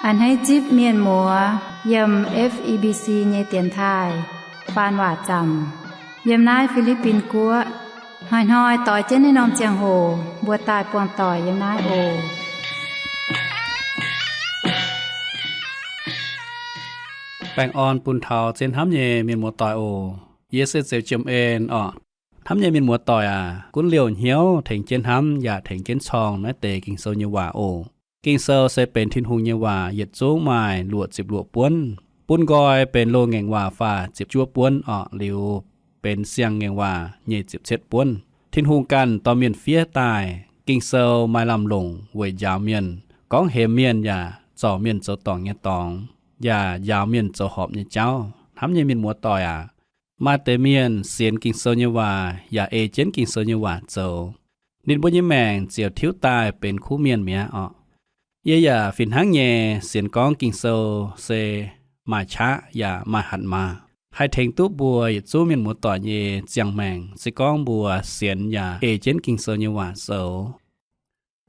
A'hneiv zipv mienh muoz yiem F E B C nyei dienx taaih faan waac zaamc yiem naaiv Fi^li^bin Guoqv. Hnoi-hnoi doix jienv naaiv norm ziangh hoc mbuo daaih buangh doic yiem naaiv oc. Baengh orn bun taux zien hnamv nyei mienh muoz doic oc. Yie se Zeux Jiem En orqc. Hnamv nyei mienh muoz doic aac, gunv liouh hnyouv tengx jienv hnamv yaac tengx jienv corng naaiv deix Ging-Sou nyei waac oc. Ging-Sou se benx Tin-Hungh nyei waac, yietc zungv maaih luoqc ziepc luoqc buonv. Bun nqoi benx loz-ngaengc waac faah ziepc juov buonv orqc, liuz benx siang-ngaengc waac nyei ziepc cietv buonv. Tin-Hungh ganh dorh mienh fiev daaih. Ging-Sou maaih lamh longc weic njaaux mienh, gorngv hemx mienh yaac zorc mienh zoux dorngc nyei dorngx, yaac njaaux mienh zoux horpc nyei jauv. Hnamv nyei mienh muoz doic aac, maaih deix mienh sienx Ging-Sou nyei waac yaac ei jienv Ging-Sou nyei waac zoux, ninh mbuo nyei maengc ziouc tiuv daaih benx kuv mienh mi'aqv orqc. Yie yaac fih hnangv nyei sienx gorngv Ging-Sou se maaih qaqv yaac maaih hatc maaz, haih tengx duqv mbuo yietc zungv mienh muoz doic nyei ziangh maengc, se gorngv mbuo sienx yaac ei jienv Ging-Sou nyei waac zoux.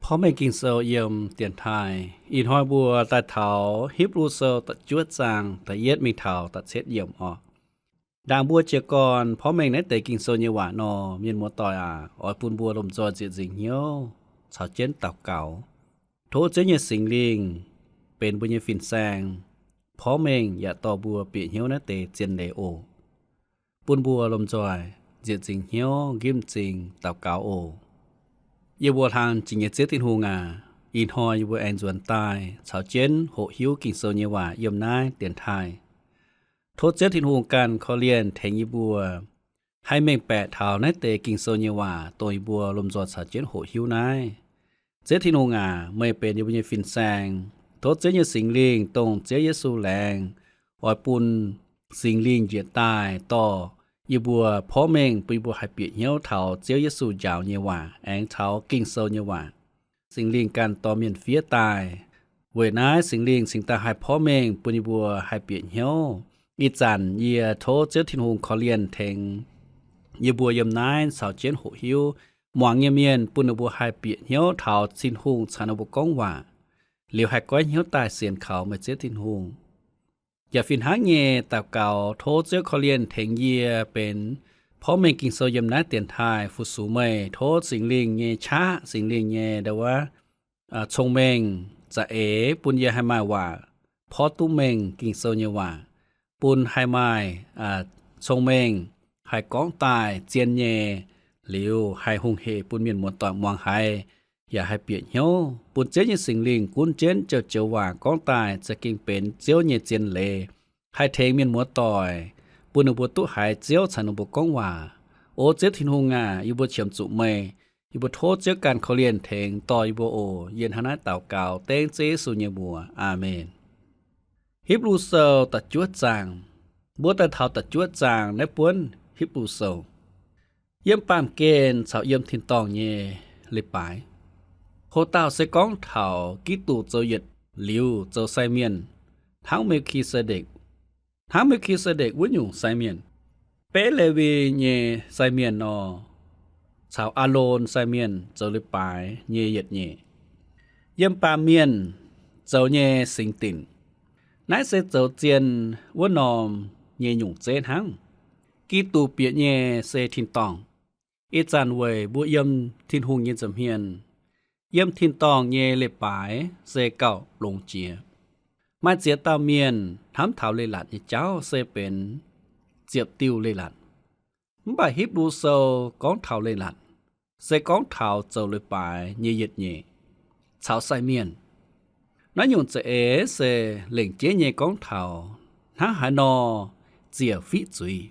Porv mengh Ging-Sou yiem dienx taaih. Ih hnoi mbuo daaih taux Hipv^lu Sou da'juov zaang da'yietv mingh taux da'cietv yiemc orqc. Ndaangc mbuo jiez gorn porv mengh naaiv deix Ging-Sou nyei waac nor, mienh muoz doic aac, oix bun mbuo lomh nzoih nzieqc nzingc hnyouv caux jienv daux gaux, tov Ziouv nyei Singx Lingh benx mbuo nyei fin-saeng, porv mengh yaac dorh mbuo bieqc hnyouv naaiv deix zien leiz oc. Bun mbuo lomh nzoih nzieqc nzingc hnyouv nqimv m'zing daux gaux oc. Yie mbuo hlang jiex nyei Ziouv Tin-Hungh aac, ih hnoi yie mbuo aengx nzuonx daaih caux jienv hoqc hiuv Ging-Sou nyei waac yiem naaiv dienx taaih. Tov Ziouv Tin-Hungh ganh korv-lienh tengx yie mbuo haih mengh baeqc taux naaiv deix Ging-Sou nyei waac, dongh yie mbuo lomh nzoih caux jienv hoqc hiuv naaiv. Ziouv Tin-Hungh aac, meih benx yie mbuo nyei fin-saeng. Tov Ziouv nyei Singx Lingh, dongh Ziouv Yesu laengz, oix bun Singx Lingh njiec daaih dorh yie mbuo porv mengh, bun yie mbuo haih bieqc hnyouv taux Ziouv Yesu njaaux nyei waac aengx caux Ging-Sou nyei waac. Singx Lingh ganh dorh mienh fiev daaih. Weic naaiv Singx Lingh cingx daaih haih porv mengh bun yie mbuo haih bieqc hnyouv. Ih zanc yie tov Ziouv Tin-Hungh korv-lienh tengx yie mbuo yiem naaiv caux jienv hoqc hiuv, muangx nyei mienh, bun ninh mbuo haih bieqc hnyouv taux Tin-Hungh caux ninh mbuo gorngv waac, liuz haih goiv hnyouv daaih sienx kaux meih Ziouv Tin-Hungh. Yaac fih hnangv nyei daux gaux tov Ziouv korv-lienh tengx yie benx porv mengh Ging-Sou yiem naaiv dienx taaih fu-sux meih. Tov Singx Lingh nyei qaqv, Singx Lingh nyei ndau wuov cong-mengh za'eix bun yie haih maaih waac porv duqv mengh Ging-Sou nyei waac, bun haih maaih cong-mengh haih gorngv daaih zien nyei, liuz haih hungh hec bun mienh muoz-doic muangx haiz yaac haih bieqc hnyouv. Bun Ziouv nyei Singx Lingh gunv jienv joux-joux waac gorngv daaih za'gengh benx Ziouv nyei zien leiz, haih tengx mienh muoz-doic, bun ninh mbuo duqv haiz Ziouv caux ninh mbuo gorngv waac. O Ziouv Tin-Hungh aac, yie mbuo qiemx zuqc meih. Yie mbuo tov Ziouv ganh korv-lienh tengx dorh yie mbuo oc. Yie hnangv naaiv daux gaux dengv Ziouv Yesu nyei mbuox. Aamen. Hipv^lu Sou da'juov zaang. Mbuo daaih taux da'juov zaang naaiv buonv Hipv^lu Sou. Yiem baamh gen caux yiem tin-dorngh nyei leiz-baaix. Ho dauh se gorngv taux Giduc zoux yietc liuz zoux sai mienh, hnangv Me^ki^se^ndekc. Hnangv Me^ki^se^ndekc wuov nyungc sai mienh, beiv Lewi nyei sai mienh nor, caux Aalon sai mienh zoux leiz-baaix nyei yietc nyeic. Yiem baamh mienh zoux nyei singx dinc. Naaiv se zoux zien wuov norm nyei nyungc zeiv hnangv. Giduc bieqc nyei se tin-dorngh. Ih zanc weic mbuo yiem Tin-Hungh nyei nza'hmien, yiem tin-dorngh nyei leiz-baaix se gauh longx jiex. Maaih ziex dauh mienh hnamv taux leiz-latc nyei jauv se benx ziepc diuh leiz-latc. Mv baac Hipv^lu Sou gorngv taux leiz-latc, se gorngv taux zoux leiz-baaix nyei yietc nyeic caux sai mienh. Naaiv nyungc za'eix se lengc jeiv nyei gorngv taux hnangv haaix nor ziec fiqv zuiz.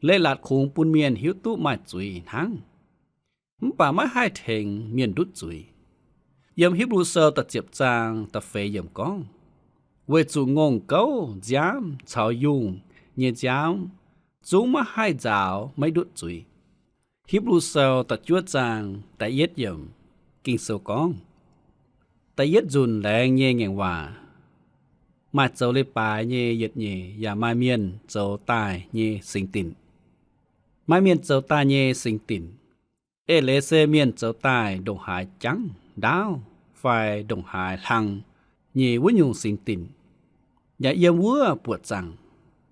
Leiz-latc kungx bun mienh hiuv duqv maaih zuiz hnangv, mv baac maiv haih tengx mienh ndutv zuiz. Yiem Hipv^lu Sou da'ziepc zaang da'feix yiemc gorngv, weic zuqc ngongh gouv nziaamv caux yungh nyei nziaamv zungv maiv haih nzaaux maiv ndutv zuiz. Hipv^lu Sou da'juov zaang da'yietv yiemc, Ging-Sou gorngv, da'yietv nzunc laengz nyei ngaengc waac maaih zoux leiz-baaix nyei yietc nyeic yaac maaih mienh zoux daaih nyei singx dinc. Maaih mienh zoux daaih nyei singx dinc. Eix leiz se mienh zoux daaih ndongc haaix jangv ndaauv fai ndongc haaix hlang, nyei wuov nyungc singx dinc, yaac yiem wuov buoqc zaangc.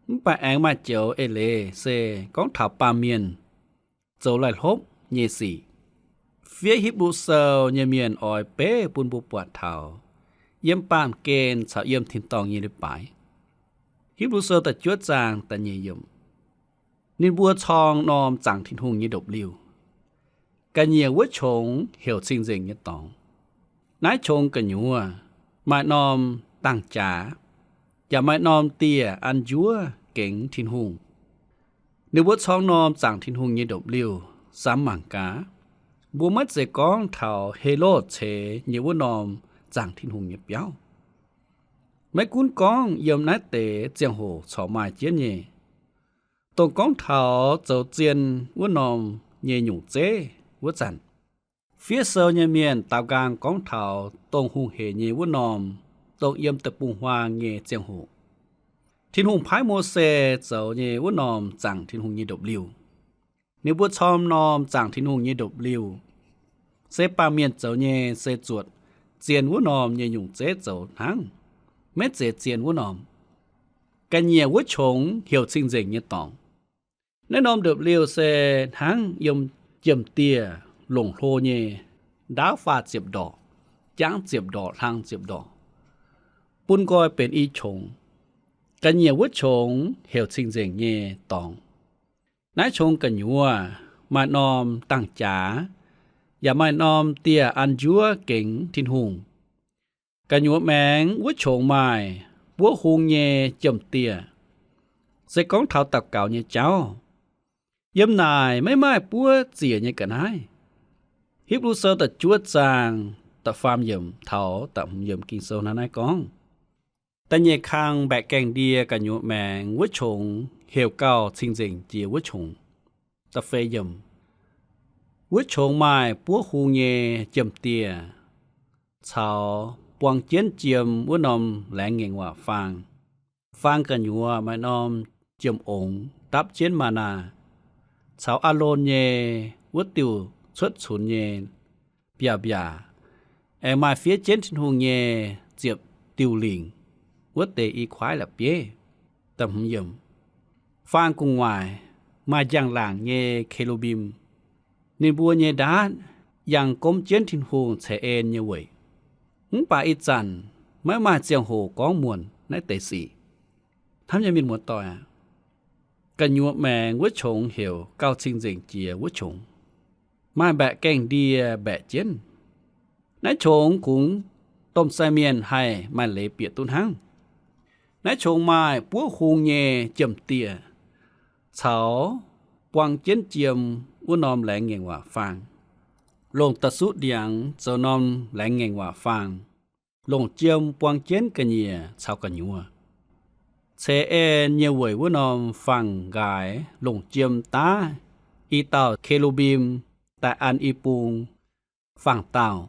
Mv baac aengx maaih joux eix leiz se gorngv taux baamh mienh zoux laih hlopv nyei sic. Fiev Hipv^lu Sou nyei mienh oix beiv bun mbuo buatc taux yiem baamh gen caux yiem tin-dorngh nyei leiz-baaix. Hipv^lu Sou da'juov zaang da'nyeic yiemc, ninh mbuo corng norm zaangc Tin-Hungh nyei ndopv-liuh. Ga'nyiec wuov qongx heuc cing-nzengc nyei dorngx. Naaiv qongx gu'nyuoz maaih norm dangh jaax, yaac maaih norm dieh an njuov gengx Tin-Hungh. Ninh mbuo corng norm zaangc Tin-Hungh nyei ndopv-liuh samx mangc gaax, mbuo maiv zeiz gorngv taux Helotv ceix nyei wuov norm zaangc Tin-Hungh nyei biauv. Maiv gunv gorngv yiem naaiv deix ziangh hoc corc maaih jienv nyei, dongh gorngv taux zoux zien wuov norm nyei nyungc zeiv wuov zanc, fiev sou nyei mienh daaux nqaang gorngv taux dongh hungh heic nyei wuov norm, dongh yiem deic-bung-huaang nyei ziangh hoc, Tin-Hungh paaiv Mose zoux nyei wuov norm zaangc Tin-Hungh nyei ndopv-liuh. Ninh mbuo corng norm zaangc Tin-Hungh nyei ndopv-liuh. Se baamh mienh zoux nyei se zuotc zien wuov norm nyei nyungc zeiv zoux hnangv, maiv zeiz zien wuov norm. Ga'nyiec wuov qongx heuc cing-nzengc nyei dorngx. Naaiv norm ndopv-liuh se hnangv yiem jiem-dieh longc hlo nyei, ndaauv faah ziepc ndorqc, jangv ziepc ndorqc, hlang ziepc ndorqc, bun nqoi benx i qongx. Ga'nyiec wuov qongx heuc cing-nzengc nyei dorngx. Naaiv qongx gu'nyuoz maaih norm dangh jaax, yaac maaih norm dieh an njuov gengx Tin-Hungh. Gu'nyuoz maengx wuov qongx maaih buov hung nyei jiem-dieh, se gorngv taux daux gaux nyei jauv. Yiem naaic maiv maaih buov ziec nyei ga'naaiv. Hipv^lu Sou da'juov zaang da'faam yiemc taux da'hmz yiemc Ging-Sou hnangv naaiv gorngv, da'nyeic kang mbaeqc gaengh ndie gu'nyuoz maengx wuov qongx heuc gauh cing-nzengc jiex wuov qongx. Da'feix yiemc, wuov qongx maaih buov hung nyei jiem-dieh caux buang jienv jiem wuov norm laengz ngaengc waac faang. Faang gu'nyuoz maaih norm jiem-ongx dapv jienv maa^naa, caux Aalon nyei wuov diuh cuotv cunx nyei mbiaac-mbiaac, aengx maaih fiev jienv Tin-Hungh nyei ziepc diuh lingc wuov deix i kuaaiv la'bieiv. Faang gu'nguaaic maaih njang-laangc nyei ke^lu^mbim. Ninh mbuo nyei ndaatv yangh gomv jienv Tin-Hungh caeqv en nyei weic. Mv baac ih zanc maiv maaih ziangh hoc gorngv muonc naaiv deix sic. Hnamv nyei mienh muoz-doic aac, gu'nyuoz maengx wuov qongx heuc gauh cing-nzengc jiex wuov qongx, maaih mbaeqc gaengh ndie mbaeqc jienv. Naaiv qongx kungx domh sai mienh haih maaih leiz bieqc duqv hnangv. Naaiv qongx maaih buov hung nyei jiem-dieh caux buang jienv jiem wuov norm laengz ngaengc waac faang, longc da'suqv ndiangx zoux norm laengz ngaengc waac faang, longc jiem buang jienv ga'nyiec caux gu'nyuoz. Caeqv en nyei weic wuov norm faang-nqaaix longc jiem daav i dauh ke^lu^mbim daaih an i bung faang-daauh.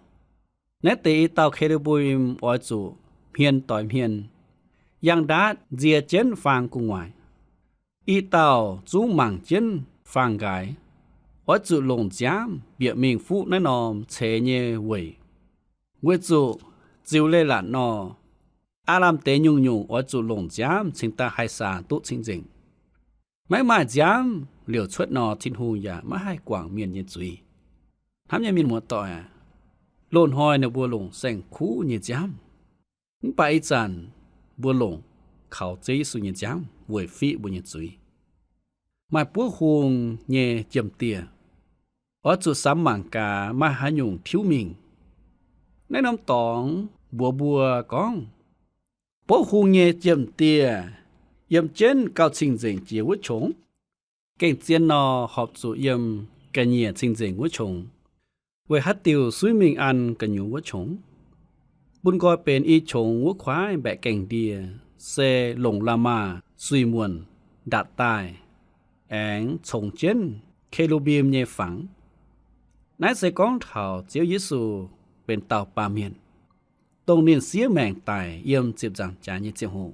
Naaiv deix i dauh ke^lu^mbim oix zuqc hmien doix hmien, yangh ndaatv nzie jienv faang gu'nguaaic. I dauh zungv mangc jienv faang-nqaaix, oix zuqc longc nziaamv bieqc mingh fuqv naaiv norm ceix nyei weic, weic zuqc ziux leiz-latc nor, aav lamh deix nyungc-nyungc oix zuqc longc nziaamv cingx daaih haih saax duqv cing-nzengc. Maiv maaih nziaamv liouc cuotv nor, Tin-Hungh yaac maiv haih guangc mienh nyei zuiz. Hnamv nyei mienh muoz-doic aac, loz-hnoi ninh mbuo longc saeng-kuv nyei nziaamv. Mv baac ih zanc mbuo longc kaux Ziouv Yesu nyei nziaamv weic fiqv mbuo nyei zuiz. Maaih buov hung nyei jiem-dieh, oix zuqc samx mangc gaax maaih haaix nyungc tiuv mingh. Naaiv norm dorngx mbuox mbuo gorngv, buov hung nyei jiem-dieh yiem jienv gauh cing-nzengc jiex wuov qongx. Gengh zien nor, horpc zuqc yiem ga'nyiec cing-nzengc wuov qongx. Weic haaix diuc suiv mingh an gu'nyuoz wuov qongx? Bun nqoi benx i qongx wuov kuaaiv mbaeqc gaengh ndie se longc la'maah suix muonc ndatc daaih, aengx congx jienv ke^lu^mbim nyei fangx. Naaiv se gorngv taux Ziouv Yesu benx dauh baamh mienh, dongh ninh siev maengc daic yiem ziepc nzaangc jaax nyei ziangh hoc.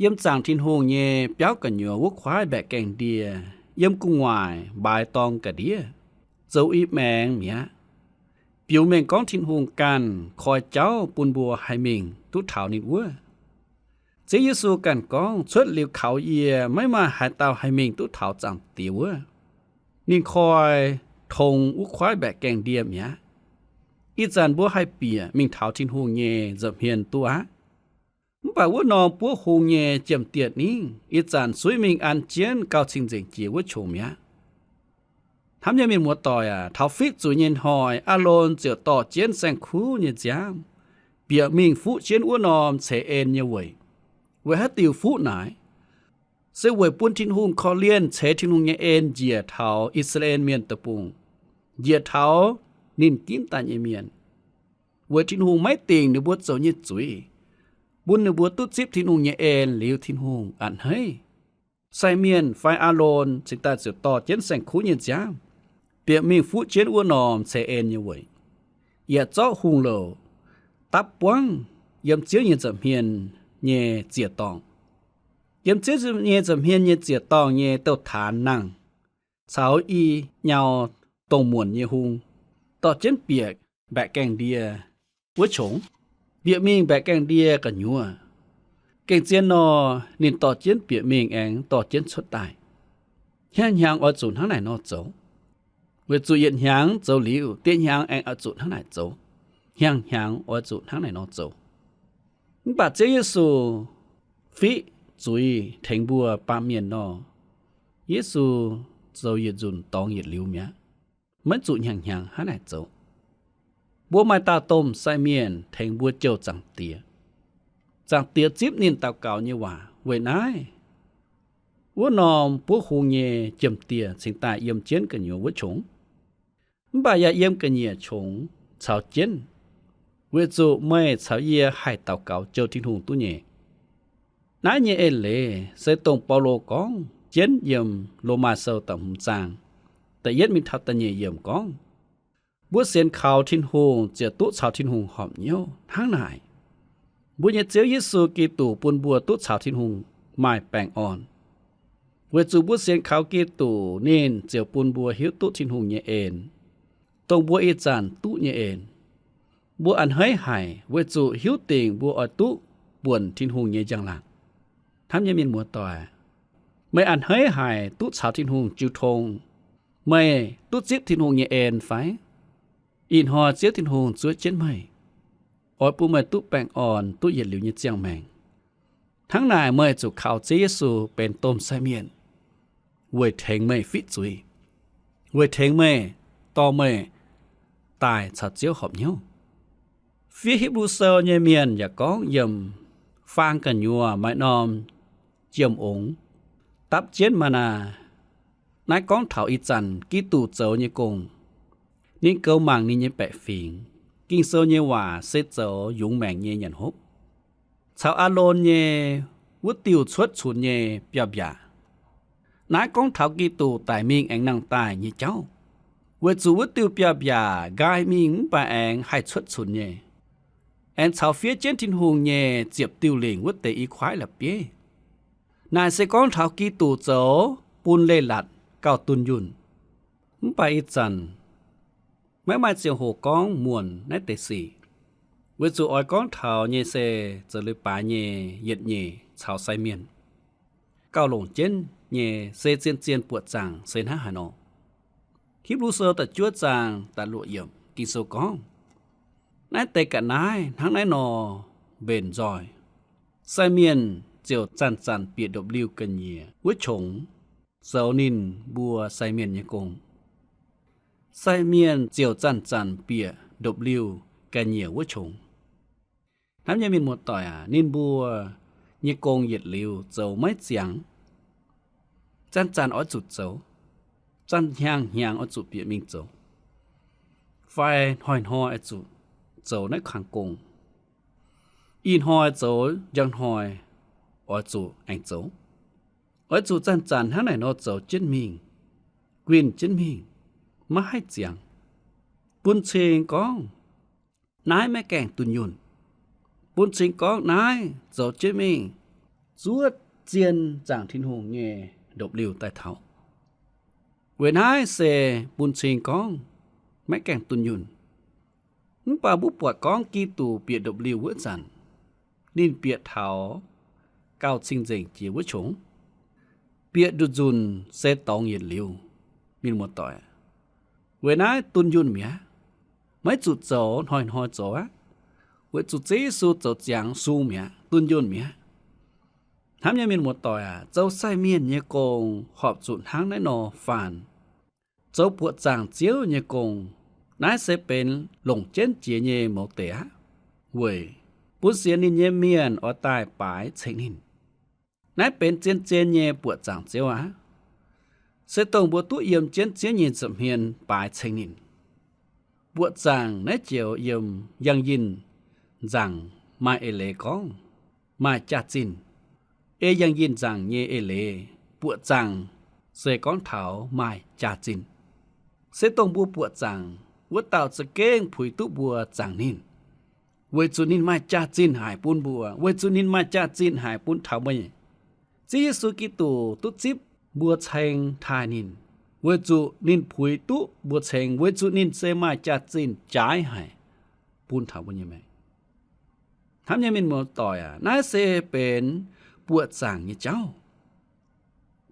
Yiem zaangc Tin-Hungh nyei biauv gu'nyuoz wuov kuaaiv mbaeqc gaengh ndie, yiem gu'nguaaic mbaaix dorng ga'ndiev, zoux i maengx mi'aqv. biux mengh gorngv Tin-Hungh ganh koi jauv bun mbuo haih mingh duqv taux ninh wuov. Ziouv Yesu ganh gorngv, cuotv liuz kaux yie maiv maaih haaix dauh haih mingh duqv taux Zaangc Diex wuov. Ninh koi tongx wuov kuaaiv mbaeqc gaengh ndie mi'aqv. Ih zanc mbuo haih bieqc mingh taux Tin-Hungh nyei nza'hmien duqv aqv. Mv baac wuov norm buov hung nyei jiem-dieh ningv ih zanc suiv mingh an jienv gauh cing-nzengc jiex wuov qongx mi'aqv. Hnamv nyei mienh muoz-doic aac, taux fiqv zuiz nyei hnoi, Aalon ziouc dorh jienv saeng-kuv nyei nziaamv bieqc mingh fuqv jienv wuov norm ceix en nyei weic. Weic haaix diuc fuqv naaic? Se weic bun Tin-Hungh korv-lienh ceix Tin-Hungh nyei en njiec taux I^saa^laa^en Mienh deic-bung, njiec taux ninh ginv daaih nyei mienh, weic Tin-Hungh maiv dingc ninh mbuo zoux nyei zuiz, bun ninh mbuo duqv zipv Tin-Hungh nyei en liuz Tin-Hungh a'hneiv. Sai mienh fai Aalon cingx daaih ziouc dorh jienv saeng-kuv nyei nziaamv bieqc mingh fuqv jienv wuov norm ceix en nyei weic, yaac zorqv hungh louc dapv buangv yiem Ziouv nyei nza'hmien nyei ziec-dorngh. Yiem Ziouv nyei nza'hmien nyei ziec-dorngh nyei douz-taanx nangh caux i nyau dongh muonc nyei hung, dorh jienv bieqc mbaeqc gaengh ndie wuov qongx, bieqc mingh mbaeqc gaengh ndie gu'nyuoz. Gengh zien nor, ninh dorh jienv bieqc mingh aengx dorh jienv cuotv daaih. Hnyangx-hnyangx oix zuqc hnangv naaic nor zoux, weic zuqc yietc hnyangx zoux liuz, dieh hnyangx aengx oix zuqc hnangv naaic zoux. Hnyangx-hnyangx oix zuqc hnangv naaic nor zoux. Mv baac Ziouv Yesu fiqv zuiz tengx mbuo baamh mienh nor, Yesu zoux yietc nzunc dorngx yietc liuz mi'aqv, maiv zuqc hnyangx-hnyangx hnangv naaic zoux. Mbuo maaih dauh domh sai mienh tengx mbuo jouh Zaangc Diex. Zaangc Diex zipv ninh daux gaux nyei waac. Weic naaiv, wuov norm buov hung nyei jiem-dieh cingx daaih yiem jienv gu'nyuoz wuov qongx, mv baac yaac yiem ga'nyiec qongx caux jienv, weic zuqc meih caux yie haih daux gaux jouh Tin-Hungh duqv nyei. Naaiv nyei eix leiz se dongh Baulo gorngv jienv yiem Lomaa Sou da'hmz zaang da'yietv mingh taux da'nyeic yiemc gorngv, mbuo sienx kaux Tin-Hungh ziouc duqv caux Tin-Hungh horpc hnyouv hnangv naaic. Mbuo nyei Ziouv Yesu Giduc bun mbuo duqv caux Tin-Hungh maaih baengh orn. Weic zuqc mbuo sienx kaux Giduc, ninh ziouc bun mbuo hiuv duqv Tin-Hungh nyei en, dongh mbuo ih zanc duqv nyei en. Mbuo a'hneiv haic weic zuqc hiuv dingc mbuo oix duqv buonc Tin-Hungh nyei njang-laangc. Hnamv nyei mienh muoz-doic, meih a'hneiv haic duqv caux Tin-Hungh jiu tong, meih duqv zipv Tin-Hungh nyei en fai? Ih hnoi Ziouv Tin-Hungh zuov jienv meih, oix bun meih duqv baengh orn, duqv yietc liuz nyei ziangh maengc. Hnangv naaic meih zuqc kaux Ziouv Yesu benx domh sai mienh, weic tengx meih fiqv zuiz, weic tengx meih, dorh meih daaih caux Ziouv horpc hnyouv. Fiev Hipv^lu Sou nyei mienh yaac gorngv yiem faang gu'nyuoz maaih norm jiem-ongx dapv jienv maa^naa. Naaiv gorngv taux ih zanc Giduc zoux nyei gong. Ninh goux mangc ninh nyei baeqc fingx. Ging-Sou nyei waac se zoux yungz maengc nyei nyanc hopv. Caux Aalon nyei wuov diuh cuotv cunx nyei biauv-mbiaac. Naaiv gorngv taux Giduc daic mingh aengx nangh daaih nyei jauv. Weic zuqc wuov diuh biauv-mbiaac nqaai mingh mv baac aengx haih cuotv cunx nyei, aengx caux fiev jienv Tin-Hungh nyei ziepc diuh lingc wuov deix i kuaaiv la'bieiv. Naaic se gorngv taux Giduc zoux bun leiz-latc gauh dunh yunh. Mv baac ih zanc maiv maaih ziangh hoc gorngv muonc naaiv deix sic, weic zuqc oix gorngv taux nyei se zoux leiz-baaix nyei yietc nyeic caux sai mienh. Gauh longc jienv nyei se zien-zien buoqc zaangc se hnangv haaix nor. Hipv^lu Sou da'juov zaang da'luoqc yiemc Ging-Sou gorngv, naaiv deix ga'naaiv hnangv naaiv nor mbenc nzoih, sai mienh ziouc zanc-zanc bieqc ndopv-liuh ga'nyiec wuov qongx zoux ninh mbuo sai mienh nyei gong. Sai mienh ziouc zanc-zanc bieqc ndopv-liuh ga'nyiec wuov qongx. Hnamv nyei mienh muoz-doic aac, ninh mbuo nyei gong yietc liuz zoux maiv ziangx. Zanc-zanc oix zuqc zoux, zanc hnyangx-hnyangx oix zuqc bieqc mingh zoux, fai hnoi-hnoi oix zuqc zoux naaiv kangx gong. Ih hnoi zoux, njang hnoi oix zuqc aengx zoux. Oix zuqc zanc-zanc hnangv naaic nor zoux jienv mingh, guinh jienv mingh, maiv haih ziangx. Bun cing gorngv naaiv maiv gaengh dunh yunh. Bun cing gorngv naaiv zoux jienv mingh zuov zien zaangc Tin-Hungh nyei ndopv-liuh daaih taux. Weic naaiv se bun cing gorngv maiv gaengh dunh yunh. Mv baac mbuo buatc gorngv Giduc bieqc ndopv-liuh wuov zanc, ninh bieqc taux gauh cing-nzengc jiex wuov qongx, bieqc nduqc nzunc se dorngx yietc liuz. Mienh muoz-doic, weic naaiv dunh yunh mi'aqv. Maiv zuqc zoux hnoi-hnoi zoux aqv. Weic zuqc Ziouv Yesu zoux ziangx sung mi'aqv, dunh yunh mi'aqv. Hnamv nyei mienh muoz-doic aac, zoux sai mienh nyei gong horpc zuqc hnangv naaiv nor faanh. Zoux buoqc zaangc Ziouv nyei gong, naaiv se benx longc jienv jiex nyei mouz deic aqv. Weic bun sienx ninh nyei mienh oix daaih baaix ceng ninh. Naaiv benx zien-zien nyei buoqc zaangc Ziouv aqv. Se dongh mbuo duqv yiem jienv Ziouv nyei nza'hmien baaix ceng ninh. Buoqc zaangc naaiv joux yiem Yangh Yinh nzaangc maaih eix leiz gorngv maaih jaax-zinh. Ei Yangh Yinh nzaangc nyei eix leiz, buoqc zaangc se gorngv taux maaih jaax-zinh. Se dongh mbuo buoqc zaangc, wuov dauh za'gengh puix duqv mbuo zaangc ninh, weic zuqc ninh maaih jaax-zinh haic bun mbuo, weic zuqc ninh maaih jaax-zinh haic bun taux mbuo. Ziouv Yesu Giduc duqv zipv mbuo ceng taaih ninh, weic zuqc ninh puix duqv mbuo ceng, weic zuqc ninh se maaih jaax-zinh jaaix haic bun taux mbuo nyei maengc. Hnamv nyei mienh muoz-doic aac, naaiv se benx buoqc zaangc nyei jauv.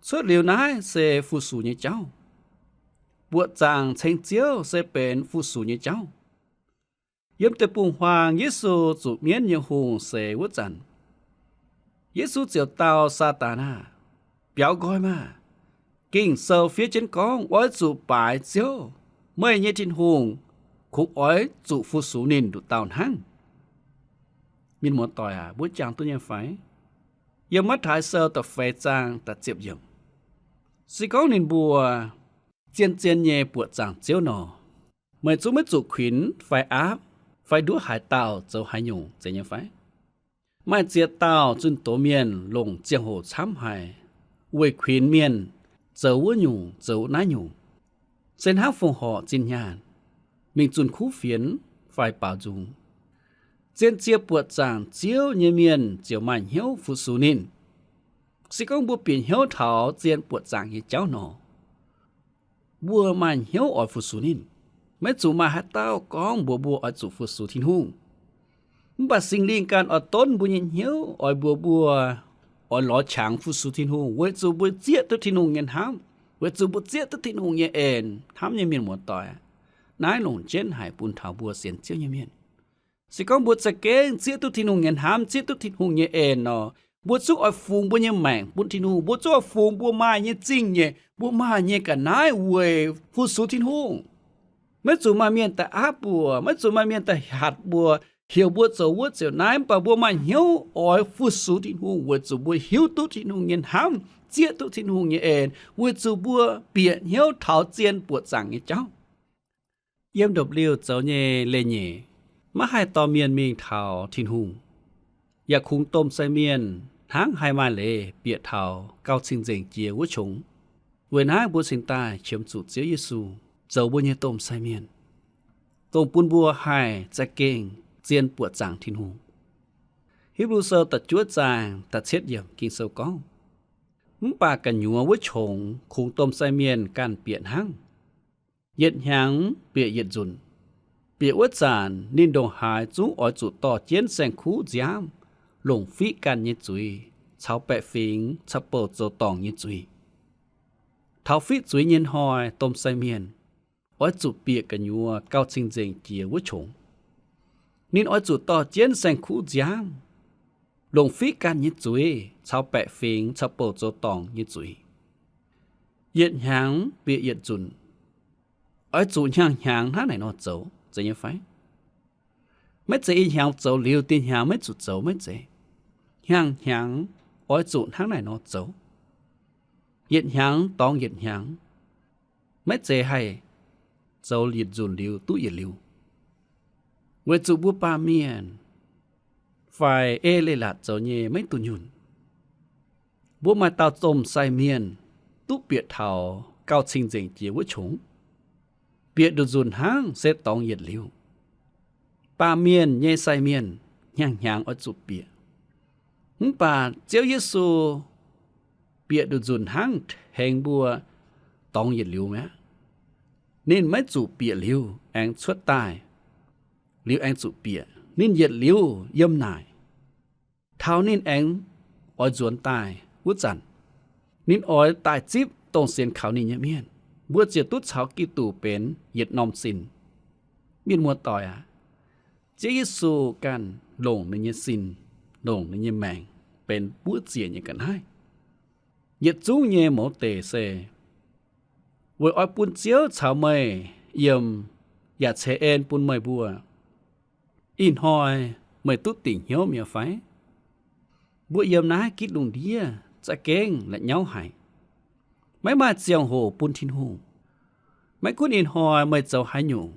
Cuotv liuz naaiv se fu-sux nyei jauv. Buoqc zaangc ceng Ziouv se benx fu-sux nyei jauv. Yiem deic-bung-huaang Yesu zuqc mienv nyei hungh seix wuov zanc, Yesu ziouc dau Saadaan aah, biaux nqoi maah! Ging-Sou fiev jienv gorngv, oix zuqc baaix Ziouv, meih nyei Tin-Hungh, kungx oix zuqc fu-sux ninh nduqc dauh hnangv. Mienh muoz-doic aac, mbuo jangx duqv nyei fai? Yiem Matv^taai Sou da'feix zaang da'ziepc yiemc, se gorngv ninh mbuo zien-zien nyei buoqc zaangc Ziouv nor, meih zungv maiv zuqc kuinx fai aapv fai nduov haaix dauh zoux haaix nyungc, zeiz nyei fai? Maaih ziex dauh zunh doz mienh longc ziangh hoc camv haic, weic kuinx mienh zoux wuov nyungc zoux naaiv nyungc, se hnangv fongc horc zinh nyaanh, mingh zunh kuv fienx fai baaux nzung. Zien-zien buoqc zaangc Ziouv nyei mienh ziouc maaih hnyouv fu-sux ninh. Se gorngv mbuo bieqc hnyouv taux zien buoqc zaangc nyei jauv nor, mbuo maaih hnyouv oix fu-sux ninh. Maiv zuqc maaih haaix dauh gorngv mbuox mbuo oix zuqc fu-sux Tin-Hungh. Mv baac Singx Lingh ganh oix donv mbuo nyei hnyouv, oix mbuox mbuo oix lorz qangx fu-sux Tin-Hungh, weic zuqc mbuo zieqv duqv Tin-Hungh nyei hnamv, weic zuqc mbuo zieqv duqv Tin-Hungh nyei en. Hnamv nyei mienh muoz-doic, naaiv longc jienv haic bun taux mbuo sienx Ziouv nyei mienh. Se gorngv mbuo za'gengh zieqv duqv Tin-Hungh nyei hnamv, zieqv duqv Tin-Hungh nyei en nor, mbuo zungv oix fungx mbuo nyei maengc bun Tin-Hungh. Mbuo zungv oix fungx mbuo maaih nyei zingh nyeic, mbuo maaih nyei ga'naaiv weic fu-sux Tin-Hungh. Maiv zuqc maaih mienh daaih aapv mbuo, maiv zuqc maaih mienh daaih hatc mbuo, heuc mbuo zoux wuov ziouc naaiv, mv baac mbuo maaih hnyouv oix fu-sux Tin-Hungh weic zuqc mbuo hiuv duqv Tin-Hungh nyei hnamv, zieqv duqv Tin-Hungh nyei en, weic zuqc mbuo bieqc hnyouv taux zien buoqc zaangc nyei jauv. Yiem ndopv-liuh zoux nyei leiz-nyeic, maiv haih dorh mienh mingh taux Tin-Hungh. Yaac kungx domh sai mienh hnangv haih maaih leiz bieqc taux gauh cing-nzengc jiex wuov qongx. Weic naaiv mbuo cingx daaih qiemx zuqc Ziouv Yesu zoux mbuo nyei domh sai mienh, dongh bun mbuo haih za'gengh zien buoqc zaangc Tin-Hungh. Hipv^lu Sou da'juov zaang da'cietv yiemc Ging-Sou gorngv, mv baac gu'nyuoz wuov qongx kungx domh sai mienh ganh bieqc hnangv. Yietc hnyangx bieqc yietc nzunc. Bieqc wuov zanc ninh ndongc haaix zungv oix zuqc dorh jienv saeng-kuv nziaamv, longc fiqv ganh nyei zuiz caux baeqc fingx caux bouc zoux dorngc nyei zuiz. Taux fiqv zuiz nyei hnoi, domh sai mienh oix zuqc bieqc gu'nyuoz gauh cing-nzengc jiex wuov qongx. Ninh oix zuqc dorh jienv saeng-kuv nziaamv, longc fiqv ganh nyei zuiz caux baeqc fingx caux bouc zoux dorngc nyei zuiz. Yietc hnyangx bieqc yietc nzunc. Oix zuqc hnyangx-hnyangx hnangv naaic nor zoux, zeiz nyei fai? Maiv zeiz ih hnyangx zoux liuz, dieh hnyangx maiv zuqc zoux, maiv zeiz. Hnyangx-hnyangx oix zuqc hnangv naaic nor zoux. Yietc hnyangx dorngx yietc hnyangx. Maiv zeiz haih zoux yietc nzunc liuz duqv yietc liuz. Weic zuqc mbuo baamh mienh fai ei leiz-latc zoux nyei maiv dunh yunh. Mbuo maaih dauh domh sai mienh duqv bieqc taux gauh cing-nzengc jiex wuov qongx, bieqc nduqc nzunc hnangv se dorngx yietc liuz. Baamh mienh nyei sai mienh hnyangx-hnyangx oix zuqc bieqc. Mv baac Ziouv Yesu bieqc nduqc nzunc hnangv tengx mbuo dorngx yietc liuz mi'aqv. Ninh maiv zuqc bieqc liuz aengx cuotv daaih. liuz aengx zuqc bieqc. Ninh yietc liuz yiem naaic, taux ninh aengx oix nzuonx daaih wuov zanc, ninh oix daaih zipv dongh sienx kaux ninh nyei mienh. Mbuo ziouc duqv caux Giduc benx yietc norm sin. Mienh muoz-doic aac, Ziouv Yesu ganh longc ninh nyei sin, longc ninh nyei maengc benx buov ziec nyei ga'naaiv. Yietc zungv nyei mouz deic se weic oix bun Ziouv caux meih yiem, yaac ceix en bun meih mbuo. Ih hnoi meih duqv dingc hnyouv mi'aqv fai? Mbuo yiem naaiv gitv lungh ndiev za'gengh la'nyauv haic, maiv maaih ziangh hoc bun Tin-Hungh. Maiv gunv ih hnoi meih zoux haaix nyungc,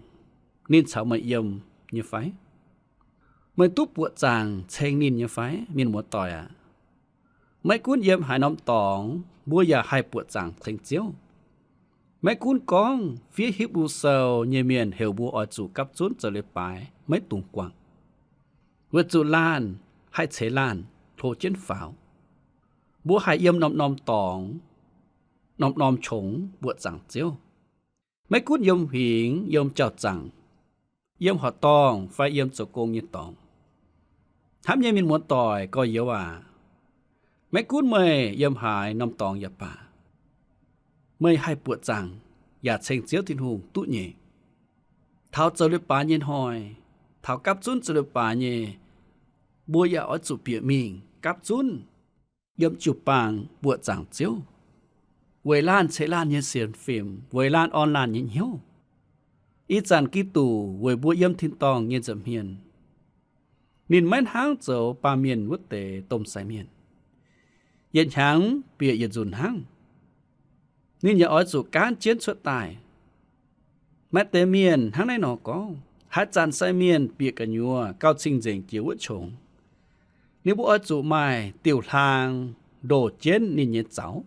ninh caux meih yiem nyei fai? Meih duqv buoqc zaangc ceng ninh nyei fai, mienh muoz-doic aac? Maiv gunv yiem haaix norm dorngx, mbuo yaac haih buoqc zaangc ceng Ziouv. Maiv gunv gorngv fiev Hipv^lu Sou nyei mienh heuc mbuo oix zuqc gapv zunv zoux leiz-baaix maiv dungx guangc, weic zuqc laanh haih ceix laanh hlo jienv faaux. Mbuo haih yiem norm-norm dorngx, norm-norm qongx buoqc zaangc Ziouv. Maiv gunv yiem huingx, yiem jauv-zaangc, yiem horqc dorngh fai yiem zoux gong nyei dorngx. Hnamv nyei mienh muoz-doic gorx-youz aac, maiv gunv meih yiem haaix norm dorngx yaac baac, meih haih buoqc zaangc yaac ceng Ziouv Tin-Hungh duqv nyei. Taux zoux leiz-baaix nyei hnoi, taux gapv zunv zoux leiz-baaix nyei, mbuo yaac oix zuqc bieqc mingh gapv zunv yiem jiu-baang buoqc zaangc Ziouv, weic laanh ceix laanh nyei sienx fim, weic laanh orn laanh nyei hnyouv. Ih zanc Giduc weic mbuo yiem tin-dorngh nyei nza'hmien, ninh maiv hnangv zoux baamh mienh wuov deix domh sai mienh, yietc hnyangx bieqc yietc nzunc hnangv. Ninh yaac oix zuqc gaanv jienv cuotv daaih. Maaih deix mienh hnangv naaiv nor gorngv, haaix zanc sai mienh bieqc gu'nyuoz gauh cing-nzengc jiex wuov qongx, ninh mbuo oix zuqc maaih diuh hlaang ndoh jienv ninh nyei zaux.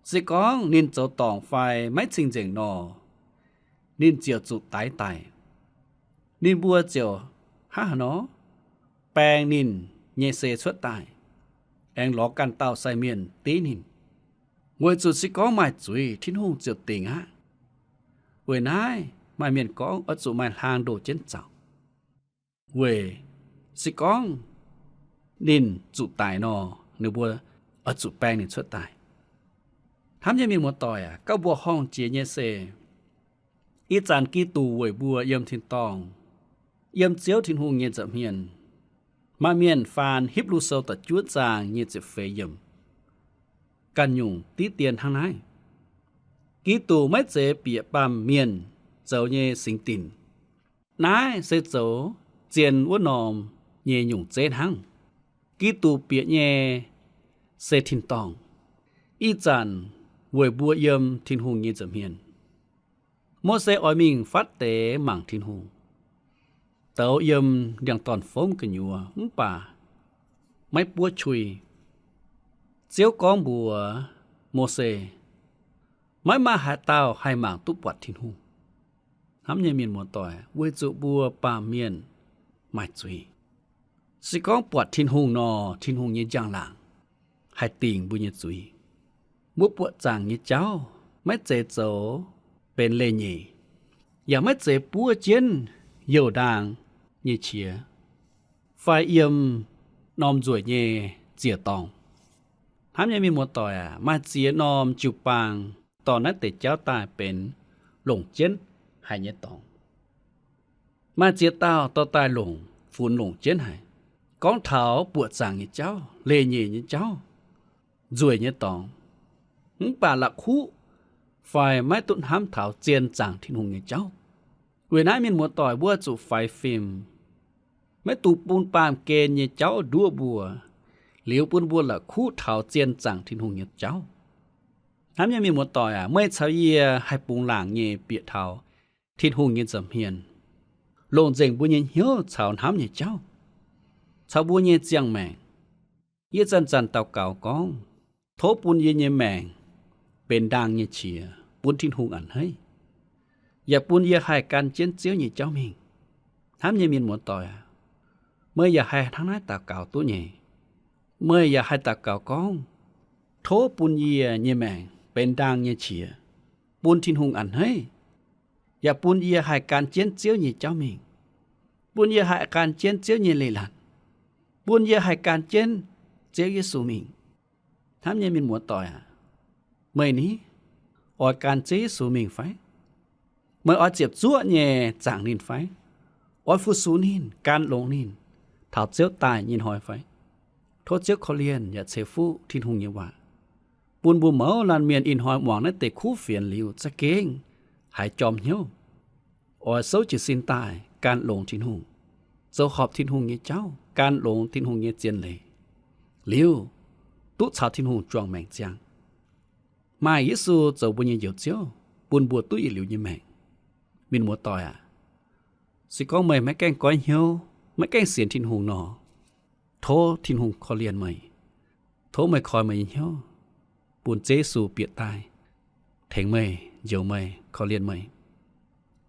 Se gorngv ninh zoux dorngc fai maiv cing-nzengc nor, ninh ziouc zuqc daix daic. Ninh mbuo ziouc hnangv haaix nor baeng ninh nyei sei cuotv daaih, aengx lorz ganh dauh sai mienh div ninh. Weic zuqc se gorngv maaih zuiz, Tin-Hungh ziouc dingc aqv. Weic naaiv maaih mienh gorngv oix zuqc maaih hlaang ndoh jienv zaux, weic se gorngv ninh zuqc daic nor, ninh mbuo oix zuqc baeng ninh cuotv daaih. Hnamv nyei mienh muoz-doic aac, gauh mbuoqc horngh jiex nyei se, ih zanc Giduc weic mbuo yiem tin-dorngh, yiem Ziouv Tin-Hungh nyei nza'hmien. Maaih mienh faan Hipv^lu Sou da'juov zaang nyei ziepc feix yiemc ganh nyungc div dien hnangv naaiv. Giduc maiv zeiz bieqc baamh mienh zoux nyei singx dinc. Naaiv se zoux zien wuov norm nyei nyungc zeiv hnangv. Giduc bieqc nyei se tin-dorngh, ih zanc weic mbuo yiem Tin-Hungh nyei nza'hmien. Mose oix mingh fatv deix mangc Tin-Hungh, douz yiem ndiangx-dorn-fomv gu'nyuoz mv baac maiv buov qui. Ziouv gorngv mbuox Mose, maiv maaih haaix dauh haih mangc duqv buatc Tin-Hungh. Hnamv nyei mienh muoz-doic, weic zuqc mbuo baamh mienh maaih zuiz. Se gorngv buatc Tin-Hungh nor, Tin-Hungh nyei njang-laangc haih dingc mbuo nyei zuiz. Mbuo buoqc zaangc nyei jauv maiv zeiz zoux benx leiz-nyeic, yaac maiv zeiz buov jienv youh ndaang nyei qiex fai yiem norm nzueic nyei ziec-dorngh. Hnamv nyei mienh muoz-doic aac, maaih ziex norm jiu-baang dorh naaiv deix jauv daaih benx longc jienv haic nyei dorngx. Maaih ziex dauh dorh daaih longc, funx longc jienv haic. Gorngv taux buoqc zaangc nyei jauv, leiz-nyeic nyei jauv, nzueic nyei dorngx, mv baac la'kuqv fai maiv duqv hnamv taux zien zaangc Tin-Hungh nyei jauv. Weic naaiv mienh muoz-doic, mbuo zuqc faix fim, maiv dungx bun baamh gen nyei jauv nduov mbuo, liuz bun mbuo la'kuqv taux zien zaangc Tin-Hungh nyei jauv. Hnamv nyei mienh muoz-doic aac, meih caux yie haih bungx laangc nyei bieqc taux Tin-Hungh nyei nza'hmien, longc nzengc mbuo nyei hnyouv caux hnamv nyei jauv, caux mbuo nyei ziangh maengc. Yie zanc-zanc daux gaux gorngv, tov bun yie nyei maengc benx ndaang nyei qiex bun Tin-Hungh a'hneiv, yaac bun yie haih gan jienv Ziouv nyei jauv mingh. Hnamv nyei mienh muoz-doic aac, meih yaac haih hnangv naaiv daux gaux duqv nyei. Meih yaac haih daux gaux gorngv, tov bun yie nyei maengc benx ndaang nyei qiex bun Tin-Hungh a'hneiv, yaac bun yie haih gan jienv Ziouv nyei jauv mingh. Bun yie haih gan jienv Ziouv nyei leiz-latc. Bun yie haih gan jienv Ziouv Yesu mingh. Hnamv nyei mienh muoz-doic aac, meih ni oix gan Ziouv Yesu mingh fai? Meih oix ziepc zuoqv nyei zaangc ninh fai? Oix fu-sux ninh, gan longx ninh, taux Ziouv daaih nyei hnoi fai? Tov Ziouv korv-lienh yaac ceix fuqv Tin-Hungh nyei waac, bun mbuo mouz laanh mienh ih hnoi muangx naaiv deix kuv fienx liuz za'gengh haiz jorm hnyouv, oix souv jiez sin daaih gan longx Tin-Hungh, zoux horpc Tin-Hungh nyei jauv, gan longx Tin-Hungh nyei zien leiz, liuz duqv caux Tin-Hungh juangc maengc ziangh, maaih Yesu zoux mbuo nyei Njoux Ziouv, bun mbuo duqv yietc liuz nyei maengc. Mienh muoz-doic aac, se gorngv meih maiv gaengh goiv hnyouv, maiv gaengh sienx Tin-Hungh nor, tov Tin-Hungh korv-lienh meih. Tov meih koi meih nyei hnyouv bun Ziouv Yesu bieqc daaih tengx meih, njoux meih, korv-lienh meih.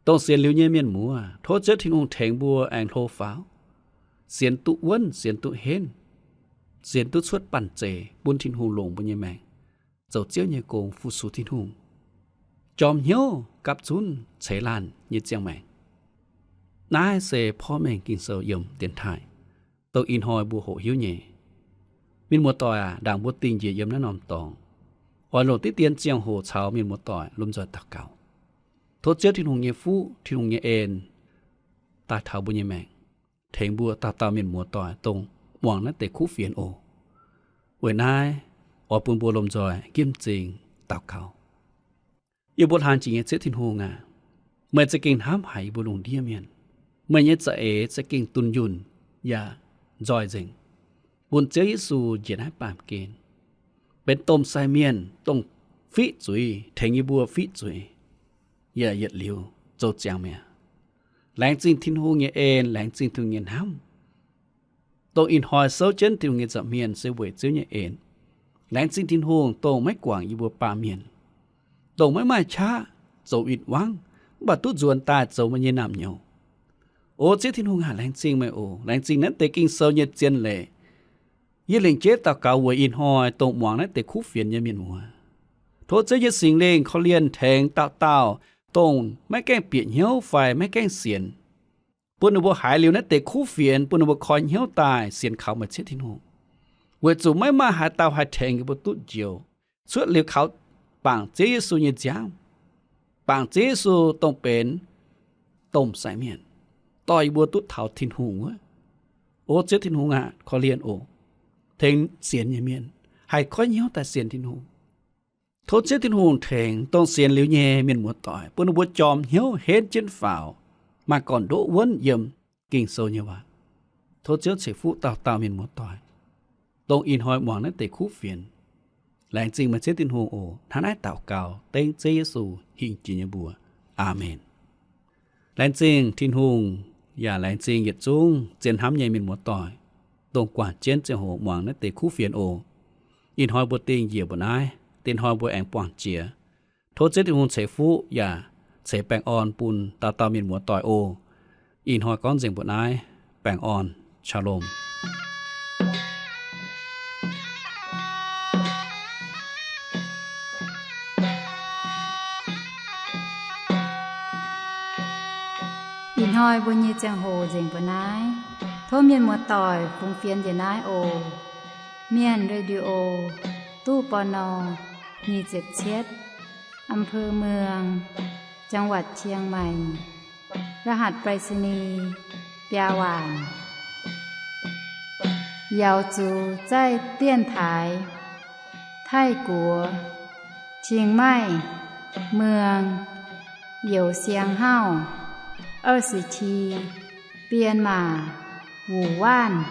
Dongh sienx liuz nyei mienh muoz, tov Ziouv Tin-Hungh tengx mbuo aengx hlo faaux, sienx duqv wuonv, sienx duqv henv, sienx duqv cuotv banh zeic bun Tin-Hungh longc mbuo nyei maengc zoux Ziouv nyei gong, fu-sux Tin-Hungh, jorm hnyouv gapv zunv ceix laanh nyei ziangh maengc. Naaiv se porv mengh Ging-Sou yiem dienx taaih, dongh ih hnoi mbuo hoqc hiuv nyei. Mienh muoz-doic aac, ndaangc mbuo dingh njiec yiem naaiv norm dorngx, oix longc diqv dien ziangh hoc caux mienh muoz-doic lomh nzoih daux gaux, tov Ziouv Tin-Hungh nyei fuqv, Tin-Hungh nyei en daaih taux mbuo nyei maengc, tengx mbuo dauh dauh mienh muoz-doic dongh muangx naaiv deix kuv fienx oc. Weic naaiv, oix bun mbuo lomh nzoih nqimv m'zing daux gaux. Yie mbuo hlang jiex nyei Ziouv Tin-Hungh aac, meih za'gengh hnamv haic yie mbuo lungh ndiev mienh. Meih nyei za'eix za'gengh dunh yunh yaac nzoih nzengc, bun Ziouv Yesu njiec naaiv baamh gen, benx domh sai mienh, dongh fiqv zuiz, tengx yie mbuo fiqv zuiz, yaac yietc liuz zoux ziangx mi'aqv. Laengz zingh Tin-Hungh nyei en, laengz zingh Tin-Hungh nyei hnamv. Dongh ih hnoi souv jienv Tin-Hungh nyei nza'hmien se weic Ziouv nyei en. Laengz zingh Tin-Hungh dongh maiv guangc yie mbuo baamh mienh, dongh maiv maaih qaqv zoux win-wangv, mv baac duqv nzuonx daaih zoux meih nyei naamh nyouz. O Ziouv Tin-Hungh aac, laengz zingh meih oc. Laengz zingh naaiv deix Ging-Sou nyei zien leiz. Yie lengc jeiv daux gaux weic ih hnoi dongh muangx naaiv deix kuv fienx nyei mienh muoz. Tov Ziouv nyei Singx Lingh korv-lienh tengx dauh dauh dongh maiv gaengh bieqc hnyouv fai maiv gaengh sienx, bun ninh mbuo haiz liuz naaiv deix kuv fienx, bun ninh mbuo koi hnyouv daaih sienx kaux meih Ziouv Tin-Hungh. Weic zuqc maiv maaih haaix dauh haih tengx yie mbuo duqv njoux, cuotv liuz kaux bangc Ziouv Yesu nyei nziaamv, bangc Ziouv Yesu dongh benx domh sai mienh, dorh yie mbuo duqv taux Tin-Hungh wuov. O Ziouv Tin-Hungh aac, korv-lienh oc. Tengx sienx nyei mienh haih goiv hnyouv daaih sienx Tin-Hungh. Tov Ziouv Tin-Hungh tengx dongh sienx liuz nyei mienh muoz-doic, bun ninh mbuo jorm hnyouv henv jienv faaux, maaih gorn-ndoqv wuonv yiem Ging-Sou nyei waac. Tov Ziouv ceix fuqv dauh dauh mienh muoz-doic, dongh ih hnoi muangx naaiv deix kuv fienx. Laengz zingh meih Ziouv Tin-Hungh oc. Hnangv naaiv daux gaux dengv Ziouv Yesu hingh jiex nyei mbuox. Aamen. Laengz zingh Tin-Hungh, yaac laengz zingh yietc zungv zien hnamv nyei mienh muoz-doic, dongh guangc jienv ziangh hoc muangx naaiv deix kuv fienx oc. Ih hnoi mbuo dingh njiec mbuo naaiv, dingh hnoi mbuo aengx buangh jiex. Tov Ziouv Tin-Hungh ceix fuqv yaac ceix baengh orn bun dauh dauh mienh muoz-doic oc. Ih hnoi gorngv nzengc mbuo naaiv. Baengh orn. Shalom. Ih hnoi mbuo nyei ziangh hoc nzengc mbuo naaiv. Tov mienh muoz-doic fungx fienx njiec naaiv oc. Mienh Radio, ตู้ ปณ. nyic ziepc cietv, อำเภอเมือง จังหวัดเชียงใหม่ รหัสไปรษณีย์ biaa waanc. 瑶族在电台 Taiv-Guoqv, Chiang Mai, เมือง Youz Siang Hauv, 二十七, 编码 Wu Wanv.